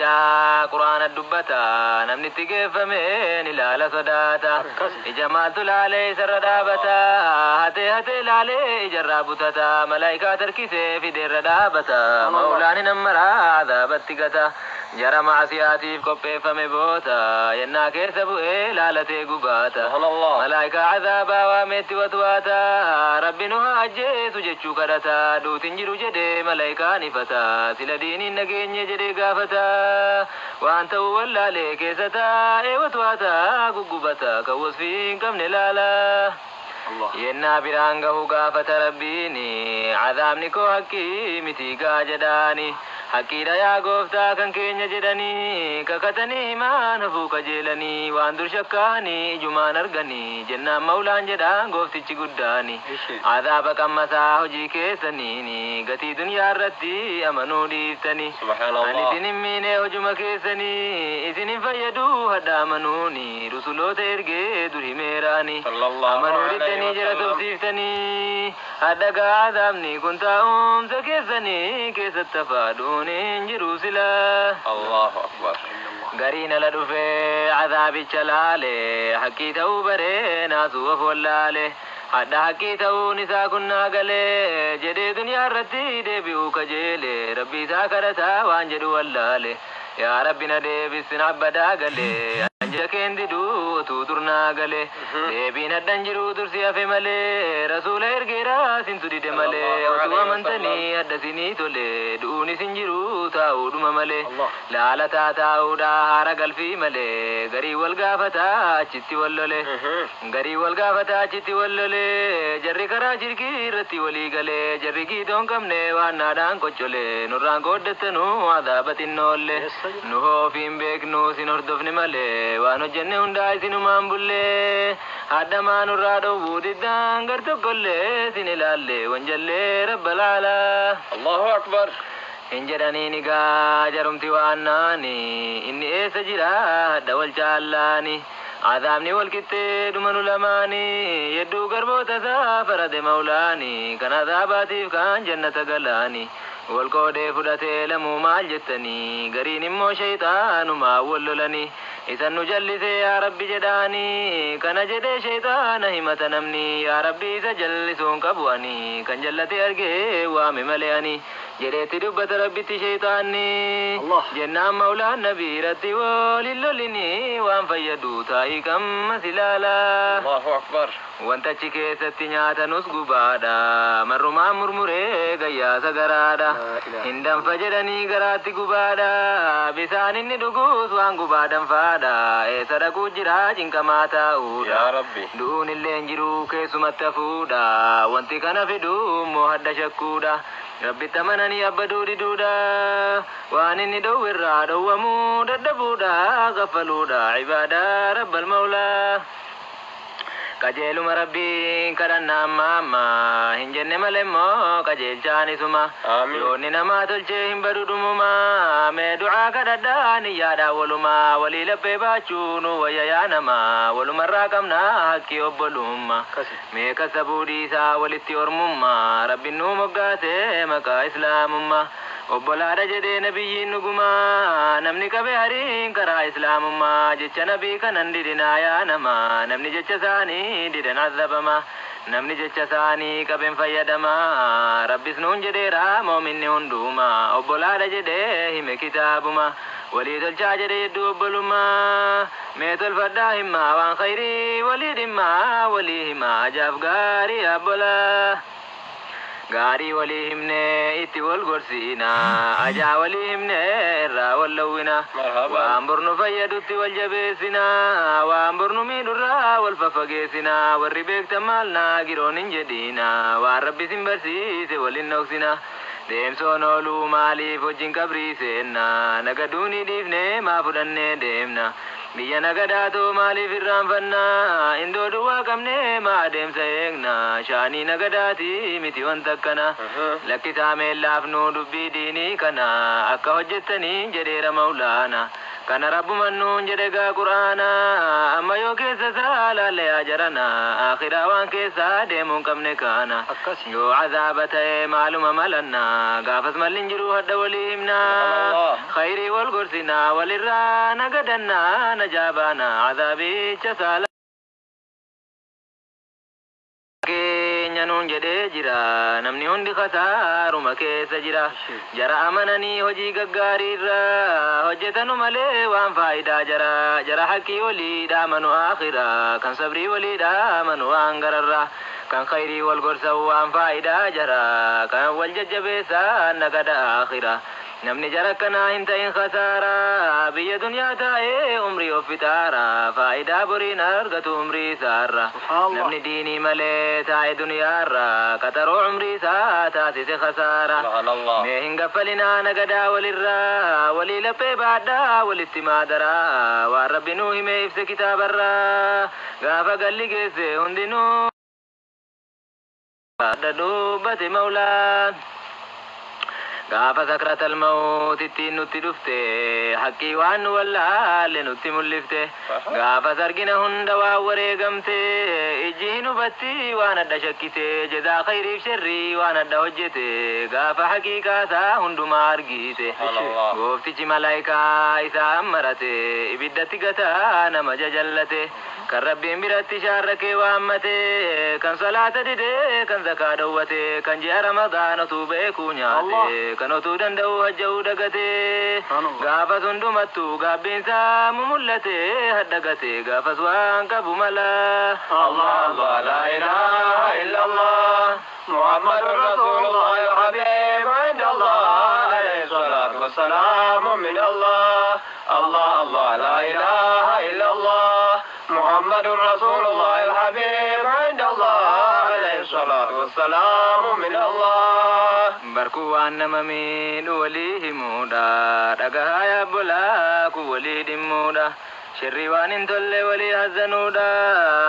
Azaabichaa Quraana dubbata, namni itti geeffameen ilaala sodaata. Ija maaltu laalee isarra dhaabata, hatee hatee laalee ijarraa butata, malaayikaa tarkisee fideerra dhaabata, maulaan hin ammaraa azaabatti gata. Jara maasiyaatiif qopheeffame boota, yennaa keessa bu'ee laalatee gubaata. Malaayikaa azaabaa waameetti watwaata, Rabbi nu haa ajjeesu jechuu kadhata, duutin jiru jedhee malaayikaan ifata, sila diiniin nageenye jedhee gaafata, waan ta'u wallaalee keessa taa'ee watwaata, guggubata kan wasfii hin qabne laala. Yennaa biraan gahu gaafata Rabbiini, azaabni koo haqqii miti gaa jedhaani. Haqqiidha yaa gooftaa kan keenya jedhanii, kakatanii himaan hafuu kajeelanii, waan dur shakkaanii ijumaan arganii, jennaan maulaan jedhaan gooftichi guddaani. Azaaba qammasaa hojii keessaniini, gatii duniyaa irratti amanuu dhiiftanii. Ani isin hin miine hojuma keessanii, isin hin fayyadu hadha amanuuni, rusuloota ergee dur himeeraani. Amanuu diddanii jara sobsiiftanii, hadha gaa azaabni kun taa'umsa keessanii keessatti hafaaduun hin jiru sila. Allahu Akbar. Gariin ala dhufee azaabicha laale, haqqii ta'uu baree naasuu of wallaale. Hadha haqqii ta'uun isaa kun naa galee jedhee duniyaa irratti deebi'uu kajeele, Rabbi isaa kadhataa waan jedhu wallaale. Yaa Rabbi na deebisin abbadaa galee, anja keen diduu utuu turnaa galee, deebiin hadhan jiru tursi hafe malee, rasuula ergeera sintu dide malee, utuu amantanii hadda sinii tole, du'uun isin jiru taa'uudhuma malee, laalataa taa'uudha haara galfii malee, garii wal gaafataa achitti wal lole, garii wal gaafataa achitti wal lole, jarri karaa shirkii irratti walii galee, jarri giitoon qabne waan naadhaan qoccole, nurraan qooddattanuu azaaba xinnoolle. Nu ofiin beeknu isin hordofne malee, waan hojjenne hundaa isinumaan bullee, hadhamaa nurraa dhowwuu diddaan gar tokkollee isin ilaalle wanjallee rabba laalaa. Allahu Akbar. Hin jedhaniin egaa jarumti waan naani, inni eessa jira hadha wal caallaani. Azaabni wal qixxee dhuma nu lamaani, yedduu garboota isaa farade maulaani, kan azaabaatiif kan jannata galaani. Wal qoodee fudhatee lamuu maal jettanii, gariin immoo shayxaanumaa wal lolanii, isan nu jallisee yaa Rabbi jedhaanii, kana jedhee shayxaana himata namni, yaa Rabbi isa jallisuun qabu ani, kan jallate argee waame malee ani, jedheetti dubbata Rabbitti shayxaanni. Jennaan maulaan nabii irratti wal hin lolinii, waan fayyadu taa'ii qammas ilaalaa. Allahu Akbar. Wanta achi keessatti nyaatanus gubaadha, marrumaan murmuree gayyaasa garaadha. Hin danfa jedhanii garaatti gubaadha, bisaan inni dhugus waan gubaa danfaadha, eessa dhaquu jira cinqamaa taa'uudha. Yaa Rabbi. Du'uun illee hin jiru keessumatti hafuudha, wanti kana fidu immoo hadda shakkuudha. Rabbitti amananii abbaduu diduudha, waan inni dhowwirraa dhowwamuu dadhabuudha, kaffaluudha ibaadaa rabbal maulaa. Qajeeluma Rabbiin kadhannaa amma amma hin jenne malee immoo qajeelchaan isuma. Amiin. Yoonni namaa tolchee hin badu dhumuma, mee du'aa kadhadhaa niyyaadhaa walumaa, walii laphee baachuu nu wayya yaa namaa, walumarraa qabnaa haqqii obbolummaa. Mee kasabuu dhiisaa walitti ormummaa, Rabbiin nuu moggaasee maqaa islaamummaa. Obbolaadha jedhee nabiyyiin dhugumaa, namni qabe hariin karaa islaamummaa, jecha nabii kanan didinaa yaa namaa, namni jecha isaanii didan azabama, namni jecha isaanii qaben fayyadama, Rabbis nuun jedheera moominni hundumaa, obbolaadha jedhee hime kitaabuma, walii tolchaa jedhe hedduu obbolummaa, mee tolfadhaa himmaa waan khayrii walii dhimmaa, walii himaa ajaaf gaarii abbolaa. Gaarii walii himne itti wal gorsiina, ajaa walii himne irraa wal lawwina, waan bornu fayyadutti wal jabeessina, waan bornu miidhurraa wal faffageessina, warri beektan maal naa giroon hin jedhina, waan Rabbi isin barsiise wal hin dhoksina. Deemsoon ooluu maaliif wajjin qabrii seenna, nagaduuni dhiifne maa fudhannee deemna. Biyya nagadaatoo maaliif irraanfanna, indoo duwwaa qabnee maa adeemsa eegna, shaanii nagadaati miti wanta akkana. Lakkisaa meellaaf nuu dubbii diinii kana, akka hojjettanii jedheera maulaana. Kana rabbuman nuun jedhe gaa qur'aana amma yoo keessa isaa laalle yaa jarana akhiraa waan keessaa deemuu hin qabne kana. Yoo azaaba ta'e maaluma malanna gaafas malli hin jiru hadda walii himna. Khayrii wal gorsina walirraa nagadanna najaabaana azaabicha saala. Keenya nuun jedhee jira namni hundi kasaaruma keessa jira jara amananii hojii gaggaariirra hojjetanu malee waan faayidaa jara jara haqqii walii dhaamanu akhira kan sabrii walii dhaamanu waan gararra kan khayrii wal gorsan waan faayidaa jara kan wal jajjabeessan nagada akhira. Namni jara akkanaa hin ta'in khasaara biyya duniyaa taa'ee umrii of fixaara faayidaa boriin argatu umrii isaarra. Namni diinii malee taa'e duniyaarra qaxaroo umrii isaa taasise khasaara. Mee hin gaffalinaa nagadaa walirraa walii laphee baadhaa walitti maadaraa waan rabbi nuu himee ibse kitaabarraa gaafa galli geesse hundinuu adda dubbate maulaan. Gaafa sakratal mawutittiin nutti dhufte haqqii waan nu wallaalle nutti mul'ifte gaafas argina hunda waan wareegamte ijji hin hubatti waan adda shakkite jazaa khayriif sharrii waan adda hojjete gaafa haqiiqaasaa hundumaa argite. Gooftichi malaayikaa isaa ammarate ibiddatti gataa nama jajallate kan rabbiin biratti shaarrakee waammate kan salaata dide kan zakaa dhowwate kan ji'a ramadaan otuu beekuu nyaate kan otuu danda'u hajja'uu dagate gaafas hundumattuu gaabbiinsaa mumullate haddagate gaafas waan qabu mala. Allah Allah la ilaha illallah Muhammadur Rasulullah al-Habib inda Allah alayhi salatu wassalamu min Allah. Allah Allah la ilaha illallah Muhammadur Rasulullah al-Habib inda Allah alayhi salatu wassalamu min Allah. Barkuu waan nama miidhu walii himuudha dhagahaa yaabbolaa kun walii dhimmuudha shirrii waan hin tolle walii hazzanuudha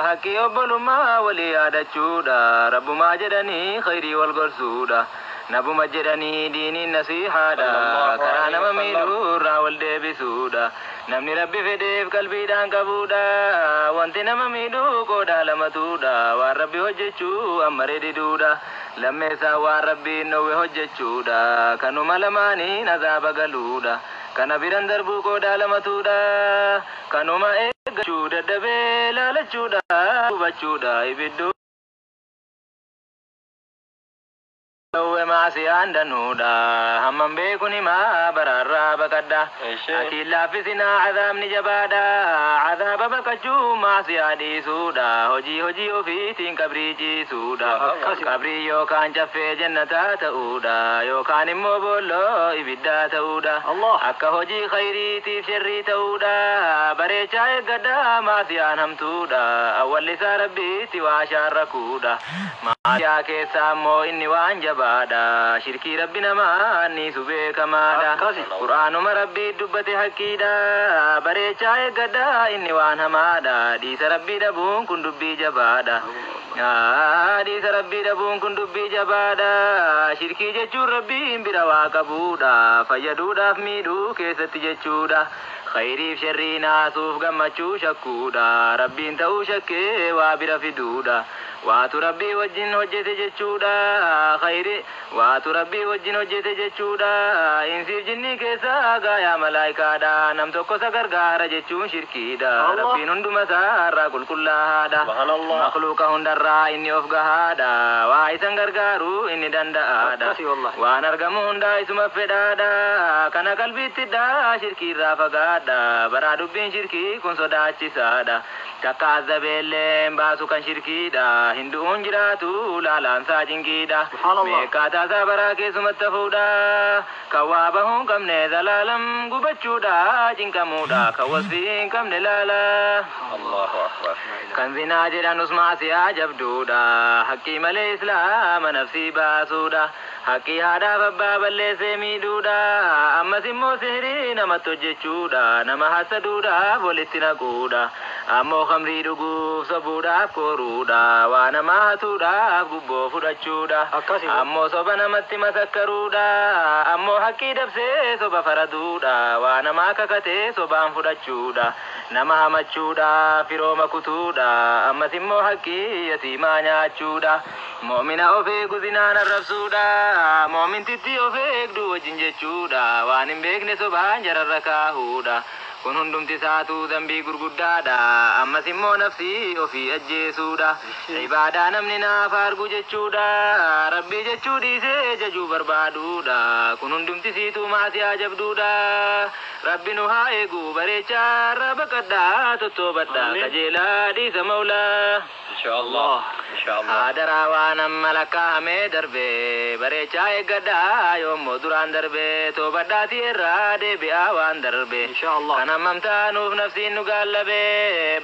haqqii obbolummaa walii yaadachuudha rabbumaa jedhanii khayrii wal gorsuudha nabuma jedhanii diiniin nasiihaadha karaa nama miidhuurraa wal deebisuudha namni rabbi fedheef qalbiidhaan qabuudha wanti nama miidhuu qoodaa lamatuudha waan rabbi hojjechuu ammaree diduudha lammeessaa waan rabbiin dhowwe hojjechuudha kanuma lamaaniin azaaba galuudha kana biran darbuu qoodaa lamatuudha kanuma eeggachuu daddabee laalachuudha hubachuudha ibidduu dhowwe maasiyaan danuudha hammam beekun himaa baraarraa baqadha atiin laaffisinaa azaabni jabaadha azaaba baqachuu maasiyaa dhiisuudha hojii hojii ofiitiin qabrii ciisuudha qabrii yookaan caffee jannataa ta'uudha yookaan immoo boolloo ibiddaa ta'uudha akka hojii khayriitiif sharrii ta'uudha bareechaa eeggadha maasiyaan hamtuudha awwallisaa rabbiitti waa shaarrakuudha maasiyaa keessaa immoo inni waan jabaa shirkii rabbi namaa niisu beekamaadha qur'aanuma rabbii dubbate haqqiidha bareechaa eeggadha inni waan hamaadha dhiisa rabbii dhabuun kun dubbii jabaadha dhiisa rabbii dhabuun kun dubbii jabaadha shirkii jechuun rabbiin bira waa qabuudha fayyaduudhaaf miidhuu keessatti jechuudha khayriif sharrii naasuuf gammachuu shakkuudha rabbiin ta'uu shakkee waa bira fiduudha waatu rabbii wajjin hojjete jechuudha khayri waatu rabbii wajjin hojjete jechuudha insiif jinnii keessaa gaayaa malaayikaadha nam tokko isa gargaara jechuun shirkiidha rabbiin hunduma isaarraa qulqullaa'aadha makhluuqa hundarraa inni of gahaadha waa isan gargaaru inni danda'aadha waan argamu hundaa isuma fedhaadha kana qalbiittidha shirkiirraa fagaadha baraa dubbiin shirkii kun sodaachisaadha takka azabeelleen baasu kan shirkiidha hindu'uun jiraatu laalaansaa jinqiidha meeqaataa isaa baraa keessumatti hafuudha kan waa bahuu hin qabne zalaalam gubachuudha cinqamuudha kan wasfii hin qabne laala. Kan zinaa jedhanus maasiyaa jabduudha haqqii malee islaama nafsii baasuudha haqqii haadhaaf abbaa balleessee miidhuudha ammas immoo sihirii namatti hojjechuudha nama hasaduudhaaf walitti naquudha Ammoo khamrii dhuguuf sobuudhaaf koruudha. Waa namaa hatuudhaaf gubboo fudhachuudha. Akkasi. Ammoo soba namatti masakkaruudha. Ammoo haqqii dabsee soba faraduudha. Waa namaa kakatee sobaan fudhachuudha. Nama hamachuudha. Firooma kutuudha. Ammas immoo haqqii yatiimaa nyaachuudha. Moomina of eegu zinaan arrabsuudha. Moomintitti of eegdu wajjin jechuudha. Waan hin beekne sobaan jararra kaahuudha. Kun hundumti isaatuu dambii gurguddaadha. Ammas immoo nafsii ofii ajjeesuudha. Ibaadaa namni naaf argu jechuudha. Rabbii jechuu dhiisee jajuu barbaaduudha. Kun hundumti siituu maasiyaa jabduudha. Rabbi nu haa eegu bareechaa baqadhaa tottoobadhaa Amiin. Qajeelaa dhiisa maulaa. Inshallah. Inshallah. Hadaraa waan amma lakkaa'amee darbe bareechaa eeggadhaa yoommoo duraan darbe toobadhaatii irraa deebi'aa waan darbe. Inshallah. Kan hammamtaa nuuf nafsiin nu gaallabe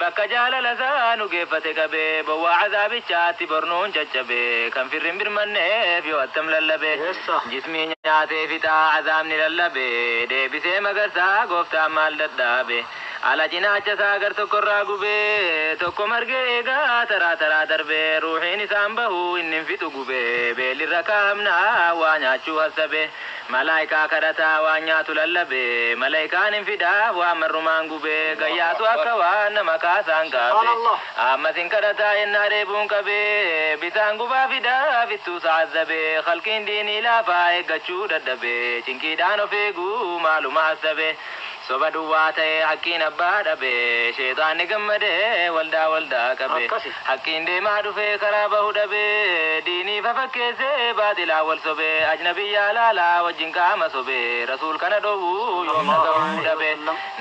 bakka jaalala isaa nu geeffate qabe bowwaa azaabichaatti bornuun caccabe kan firrin birmanneef yoo attam lallabe. Yes, sir. Jismii nyaatee fixaa azaabni lallabe deebisee magarsaa gooftaan maal dadhaabe. Ala cinaacha isaa gar tokkorraa gubee tokko margee eegaa taraa taraa darbee ruuxiin isaan bahuu inni hin fixu gubee beellirra kaa'amnaa waa nyaachuu hassabe malaayikaa kadhataa waa nyaatu lallabe malaayikaan hin fidaaf waa marrumaan gubee gayyaatu akka waan nama kaasaan qaabe Subhanallah. Ammas hin kadhataa ennaa dheebuun qabee bisaan gubaa fidaaf ittuu sa'azzabe halkiin diinii laafaa eeggachuu dadhabe cinqiidhaan of eeguu maaluma hassabe. Soba duwwaa ta'e haqqiin abbaa dhabe sheexaanni gammadee waldaa waldaa qabe Akkasi. Haqqiin deemaa dhufee karaa bahu dhabe diinii fafakkeessee baaxilaa wal sobe ajnabiyyaa laalaa wajjin qaama sobe rasuul kana dhowwuu yoom dhagahuu dhabe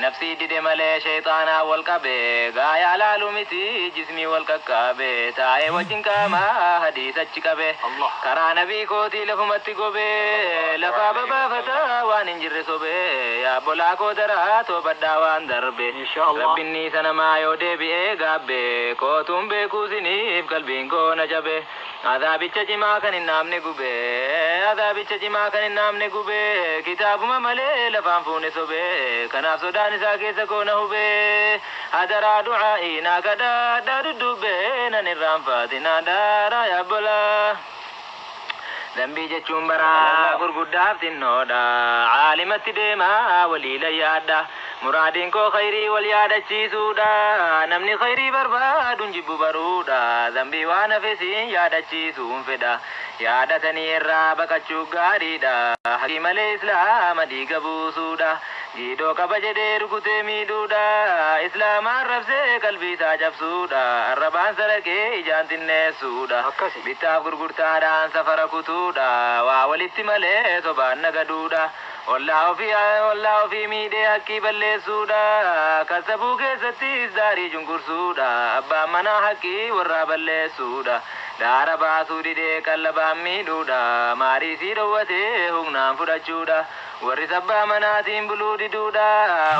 nafsii dide malee sheexaanaa wal qabe gaayaa laaluu miti jismii wal qaqqaabe taa'ee wajjin qaama hadiisachi qabe Allah. Karaa nabii kootii lafumatti gobee lafaa babaafataa waan hin jirre sobee yaa bolaa koo daraa toobadhaa waan darbe. Inshallah. Rabbinni isa namaa yoo deebi'ee gaabbe kootuun beekuu siniif qalbiin koo na jabe azaabicha cimaa kan hin naamne gube azaabicha cimaa kan hin naamne gube kitaabuma malee lafaan fuune sobe kanaaf sodaan isaa keessa koo na hube hadaraa du'aa'ii naa kadhaadhaa duddubbe nan irraanfaatinaa daaraa yaabbolaa. Dambii jechuun baraa gurguddaaf xinnoodha. Caalimatti deemaa walii layyaadha. Muraadiin koo khayrii wal yaadachiisuudha. Namni khayrii barbaaduun jibbu baruudha. Dambii waan hafesiin yaadachiisuun fedha. Yaadatanii irraa baqachuu gaariidha. Haqqii malee islaama dhiiga buusuudha. Giidoo qaba jedhee rukutee miidhuudha. Islaamaan arrabsee qalbii isaa cabsuudha. Arrabaan saraqee ijaan xinneessuudha. Akkasi. Bittaaf gurgurtaadhaan safara kutuudha. Waa walitti malee sobaan nagaduudha. Ollaa ofii miidhee haqqii balleessuudha. Kasabuu keessattis daarii cunqursuudha. Abbaan manaa haqqii warraa balleessuudha. Daara baasuu didee qallabaan miidhuudha. Maarii sii dhowwatee humnaan fudhachuudha. Warri sabbaa manaatiin buluu diduudha.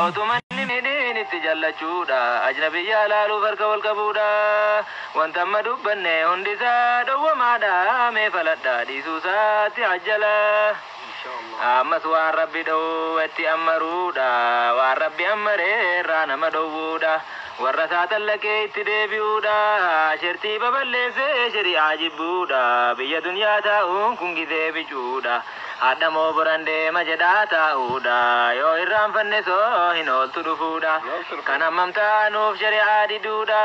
Otuma inni miidhiin itti jallachuudha. Ajnabiyyaa laaluuf harka wal qabuudha. Wanta amma dubbanne hundisaa dhowwamaadha. Mee faladha dhiisuusaatti ajjala. Inshallah. Ammas waan rabbi dhowwetti ammaruudha. Waan rabbi ammaree irraa nama dhowwuudha. Warra isaa tallaqee itti deebi'uudha. Shirtii baballeessee shari'aa jibbuudha. Biyya duniyaa taa'uun kun gizee bicuudha. Hadhamoo boran deema jedhaa taa'uudha. Yoo irraanfanne soo hin ooltu dhufuudha. Kan hammam taanuuf shari'aa diduudha.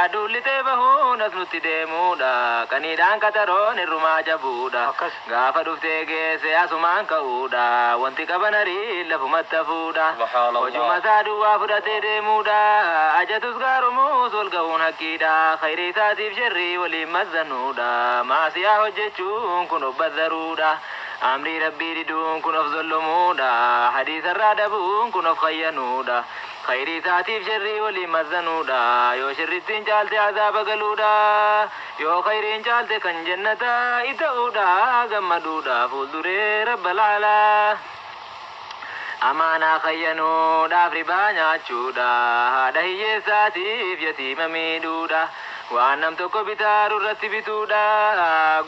Aduun lixee bahuun as nutti deemuudha. Kaniidhaan qataroon irrumaa jabuudha. Akkas. Gaafa dhuftee geesse asumaan ka'uudha. Wanti qaban arii lafumatti hafuudha. Subhanallah. Hojuma isaa duwwaa fudhatee deemuudha. Ajatus gaarumuus wal ga'uun haqqiidha. Khayrii isaatiif sharrii waliin mazzanuudha. Maasiyaa hojjechuun kun of bazzaruudha. Amrii rabbii diduun kun of zollumuudha. Hadiisarraa dhabuun kun of khayyanuudha. Khayrii isaatiif sharrii waliin mazzanuudha. Yoo sharrittiin caalte azaaba galuudha. Yoo khayriin caalte kan jannataa ita'uudha. Gammaduudha fuulduree rabba laalaa. Amaanaa khayyanuudhaaf ribaa nyaachuudha. Haadha hiyyeessaatiif yatiima miidhuudha. Waan nam tokko bitaaru irratti bituudha.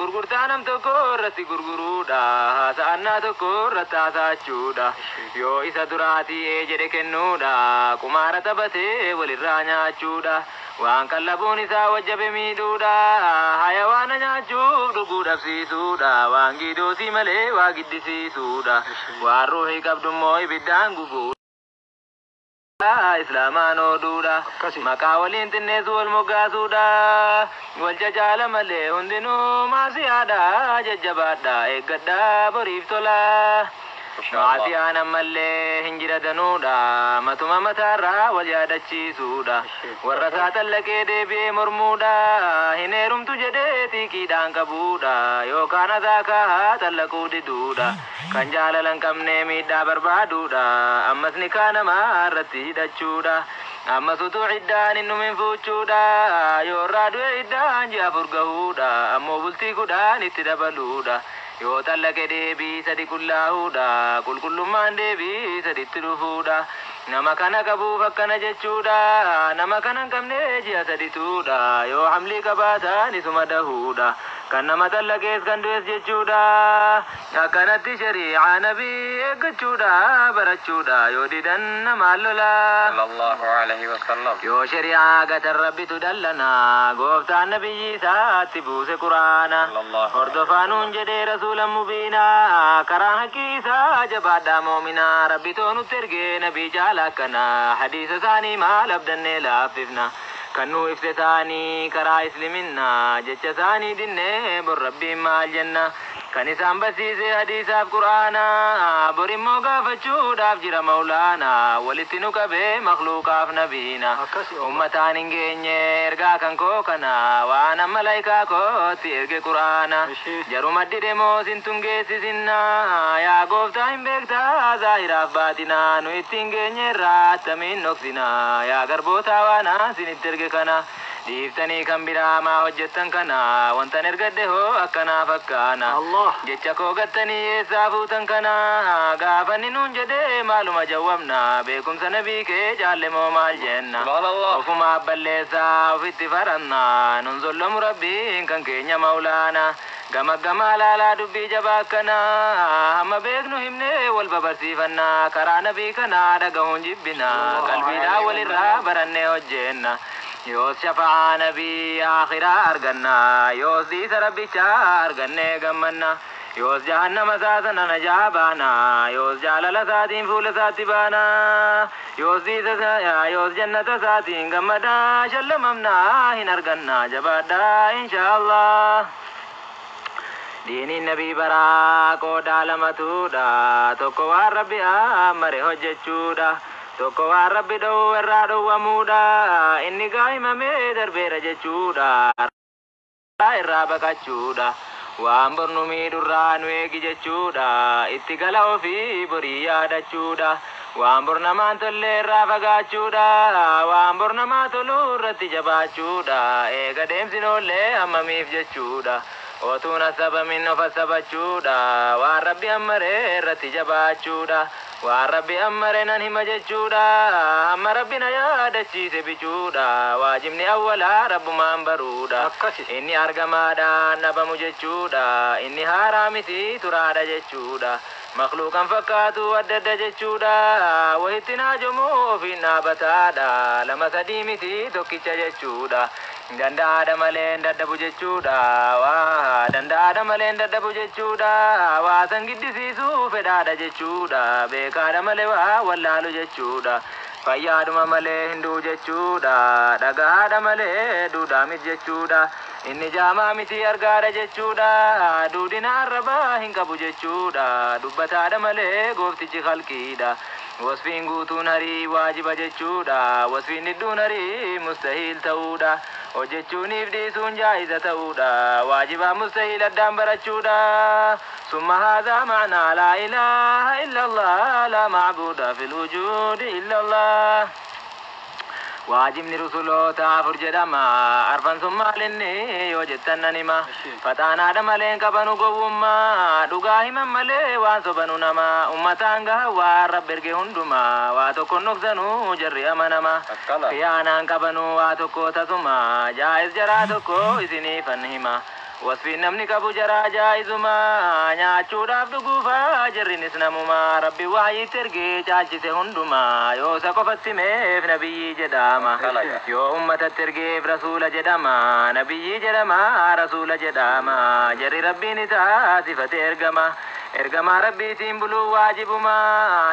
Gurgurtaa nam tokko irratti gurguruudha. Haasa'annaa tokko irratti haasa'achuudha. Yoo isa duraatii ee jedhe kennuudha. Qumaara taphatee walirraa nyaachuudha. Waan qallabuun isaa wajjabe miidhuudha. Hayawaana nyaachuuf dhuguu dhabsiisuudha. Waan giidoosii malee waa giddisiisuudha. Waan ruuhii qabdummoo ibiddaan gubuudha. Islaamaan oduudha. Maqaa waliin xinneessu wal moggaasuudha. Wal jajaala malee hundinuu maasiyaadha. Jajjabaadha. Eeggadha boriif tola. Maasiyaan ammallee hin jiradanuudha. Matuma mataarraa wal yaadachiisuudha. Warra isaa tallaqee deebi'ee mormuudha. Hin heerumtu jedhee xiiqiidhaan qabuudha. Yookaan azaakaa tallaquu diduudha. Kan jaalala hin qabne miidhaa barbaaduudha. Ammas nikaa namaa irratti hidhachuudha. Ammas utuu iddaan hin dhumin fuuchuudha. Yoo irraa du'e iddaan ji'a 4 gahuudha. Ammoo bultii 10 itti dabaluudha. Yoo tallaqe deebii 3 qullaahuudha. Qulqullummaan deebii 3tti dhufuudha. Nama kana qabuuf akkana jechuudha. Nama kana hin qabne ji'a 3tuudha. Yoo hamlii qabaatan isuma dahuudha. Kan nama tallaqees kan du'es jechuudha. Akkanatti shari'aa nabii eeggachuudha barachuudha. Yoo didan namaan lola. Sallallahu alaihi wasallam. Yoo shari'aa gatan rabbitu dallana. Gooftaan nabiyyi isaatti buuse quraana. Hordofaa nuun jedhee rasuula mubiina. Karaan haqqii isaa jabaadhaa moomina. Rabbi toonutti ergee nabii jaala akkana. Hadiisa isaanii maal abdannee laaffifna. Kan nuu ibse isaanii karaa isliminnaa. Jecha isaanii dinnee bor rabbiin maal jenna. Kan isaan barsiise hadiisaaf quraana. Bor immoo gaafachuudhaaf jira maulaana. Walitti nu qabee makluuqaaf nabiina. Ummataan hin geenye ergaa kan koo kana. Waan amma malaayikaa kootti erge quraana. Jaruma dide moo sintun geessisinna. Yaa gooftaa hin beektaa zaahiraaf baatinaa. Nu ittiin geenye irraa attamiin dhoksina. Yaa garboota waanaa sinitti erge kana. Dhiiftanii kan biraa maa hojjettan kana. Wantan ergadde hoo akkanaa fakkaana. Jecha koo gattanii eessaa fuutan kana. Gaafanni nuun jedhee maaluma jawwabna. Beekumsa nabii kee jaalle moo maal jenna. Ofumaa balleessaa ofitti faranna. Nun zollomu rabbiin kan keenya maulaana. Gama gamaa laalaa dubbii jabaa akkana. Hamma beeknu himnee wal babarsiifanna. Karaa nabii kanaa dhagahuun jibbina. Qalbiidhaa walirraa barannee hojjenna. Yoos shafa'aa nabii akhiraa arganna. Yoos dhiisa rabbichaa argannee gammanna. Yoos jahannama isaa sana najaa baana. Yoos jaalala isaatiin fuula isaatti baana. Yoos dhiisa yoos jannata isaatiin gammadaa shallamamnaa hin arganna jabaadhaa inshaallah. Diiniin nabii baraa qoodaa lamatuudha. Tokko waan rabbi amare hojjechuudha. Tokko waan rabbi dhowwu irraa dhowwamuudha. Inni gaa'imamee darbeera jechuudha. Irraa baqachuudha. Waan bornu miidhurraa nu eegi jechuudha. Itti gala ofii borii yaadachuudha. Waan bor namaan tolle irraa fagaachuudha. Waan bor namaa tolu irratti jabaachuudha. Eega deemsinoollee hammamiif jechuudha. Otuun asabamin of asabachuudha. Waan rabbi ammaree irratti jabaachuudha. Waan rabbi ammaree nan hima jechuudha. Hamma rabbi na yaadachiise bichuudha. Waajibni awwalaa rabbumaan baruudha. Inni argamaadhaan dhabamu jechuudha. Inni haaraa miti turaadha jechuudha. Makluuqan fakkaatu adda adda jechuudha. Wahitti naajomu ofiin dhaabataadha. 2 3 miti tokkicha jechuudha. Danda'aadha malee hin dadhabu jechuudha. Waa danda'aadha malee hin dadhabu jechuudha. Waa san giddisiisuu fedhaadha jechuudha. Beekaadha malee waa wallaalu jechuudha. Fayyaadhuma malee hin du'u jechuudha. Dhagahaadha malee duudhaa miti jechuudha. Inni jaamaa miti argaadha jechuudha. Duudina arrabaa hin qabu jechuudha. Dubbataadha malee gooftichi halqiidha. Wasfiin guutuun harii waajiba jechuudha. Wasfiin hidduun harii mustahiil ta'uudha. Hojjechuuniif dhiisuun jaa'iza ta'uudha. Waajibaa mustahiil addaan barachuudha. Summa haadhaa ma'naa laa ilaaha illallah laa ma'buuda fil wujuudi illallah. Waajibni rusuloota afur jedhama. Arfan sun maalinni yoo jettan nan hima. Faxaanaadha malee hin qabanu gowwummaa. Dhugaa himan malee waan sobanu nama. Ummataan gaha waan Rabbi erge hundumaa. Waa tokko hin dhoksanu jarri amanama. Akkana. Khiyaanaan qabanu waa tokko tasuma. Jaa'iz jaraa tokko isiniifan hima. Wasfiin namni qabu jaraa jaa'izuma. Nyaachuudhaaf dhuguufaa jarrinis namuma. Rabbi waayitti ergee caalchise hundumaa. Yoo isa qofatti himeef nabiyyii jedhama. Akkana. Yoo ummatatti ergeef rasuula jedhama. Nabiyyii jedhama, rasuula jedhama. Jarri Rabbiin isaa sifate ergama. Ergamaa Rabbiitiin buluu waajibuma.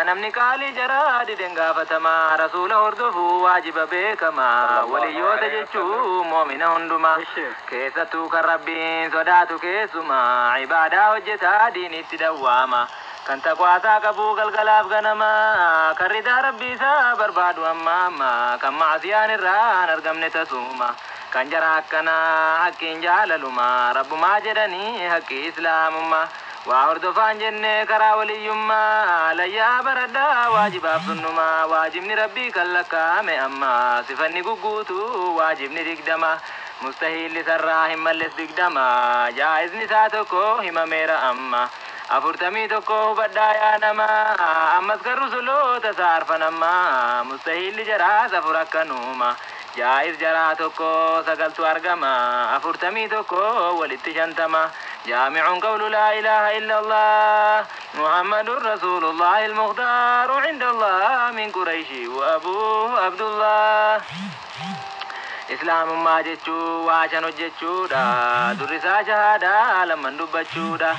Namni qaalii jaraa diden gaafatama. Rasuula hordofuu waajiba beekama. Waliyyoota jechuu moomina hunduma. Keessattuu kan Rabbiin sodaatu keessuma. Ibaadaa hojjetaa diinitti dawwaama. Kan taqwaasaa qabu galgalaaf ganama. Kan ridaa Rabbii isaa barbaadu amma amma. Kan maasiyaan irraa hin argamne tasuma. Kan jara akkanaa haqqiin jaalaluma. Rabbumaa jedhanii haqqi islaamummaa. Waa hordofaan jennee karaa waliyyummaa. Layyaa baradhaa waajibaaf sunnumaa. Waajibni Rabbii kan lakkaa'ame amma. Sifanni gugguutu waajibni 20. Mustahiilli sarraa hin malles 20. Jaa'izni isaa tokko himameera amma. 41 hubadhaa yaa nama. Ammas kan rusuloota isaa arfan amma. Mustahiilli jaraas afur akkanuma. Jaa'iz jaraa tokko sagaltu argama. 41 walitti 50. جامع قول لا إله إلا الله محمد رسول الله المختار عند الله من قريش وأبوه عبد الله. Islaamummaa jechuu waa shan hojjechuudha. Durri isaa shahaadaa lamman dubbachuudha.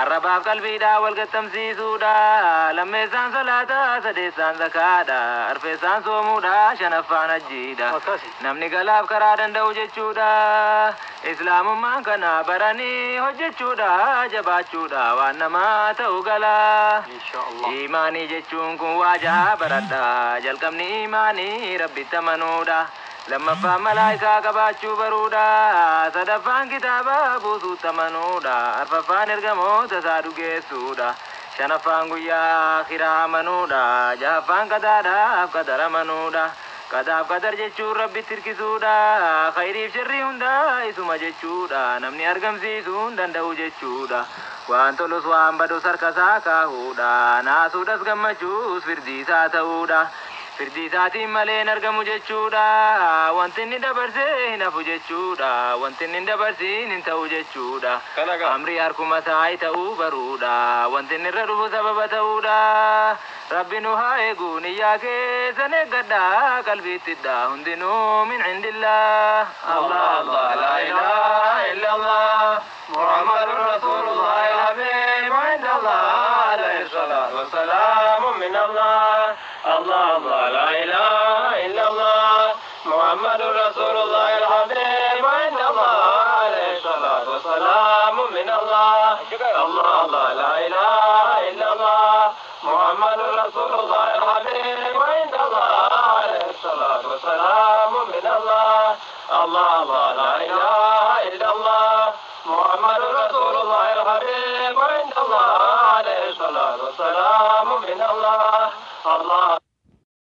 Arrabaaf qalbiidhaa wal gattamsiisuudha. Lammeessaan salaataa, sadeessaan zakaadha. Arfeessaan soomuudha, shanaffaan hajjiidha. Namni galaaf karaa danda'u jechuudha. Islaamummaan kana baranii hojjechuudha, jabaachuudha waan namaa ta'u galaa. Inshaallah. Imaanii jechuun kun waa jaha baradha. Jalqabni imaanii Rabbitti amanuudha. Lammaffaan malaayikaa qabaachuu baruudha. Sadaffaan kitaaba buusuutti amanuudha. Arfaffaan ergamoota isaa dhugeessuudha. Shanaffaan guyyaa akhiraa amanuudha. Jahaffaan qadaadhaaf qadara amanuudha. Qadaaf qadar jechuun Rabbitti hirkisuudha. Khayriif sharrii hundaa isuma jechuudha. Namni argamsiisuu hin danda'u jechuudha. Waan tolus waan badus harka isaa kaahuudha. Naasuudhas gammachuus firdii isaa ta'uudha. Firdii isaatiin malee hin argamu jechuudha. Wanti inni dabarsee hin hafu jechuudha. Wanti inni hin dabarsiin hin ta'u jechuudha. Kanaga. Amri harkuma isaa ta'uu baruudha. Wanti inni irra dhufu sababa ta'uudha. Rabbi nu haa eegu niyyaa keessan eeggadhaa qalbiittidha. Hundinuu min indillah. Allah Allah la ilaha illallah Muhammadur Rasulullah al-Habib عند الله عليه الصلاة والسلام من الله. الله الله لا إله إلا الله محمد رسول الله الحبيب عند الله عليه الصلاة والسلام من الله. الله الله لا إله إلا الله محمد رسول الله الحبيب عند الله عليه الصلاة والسلام من الله. الله الله لا إله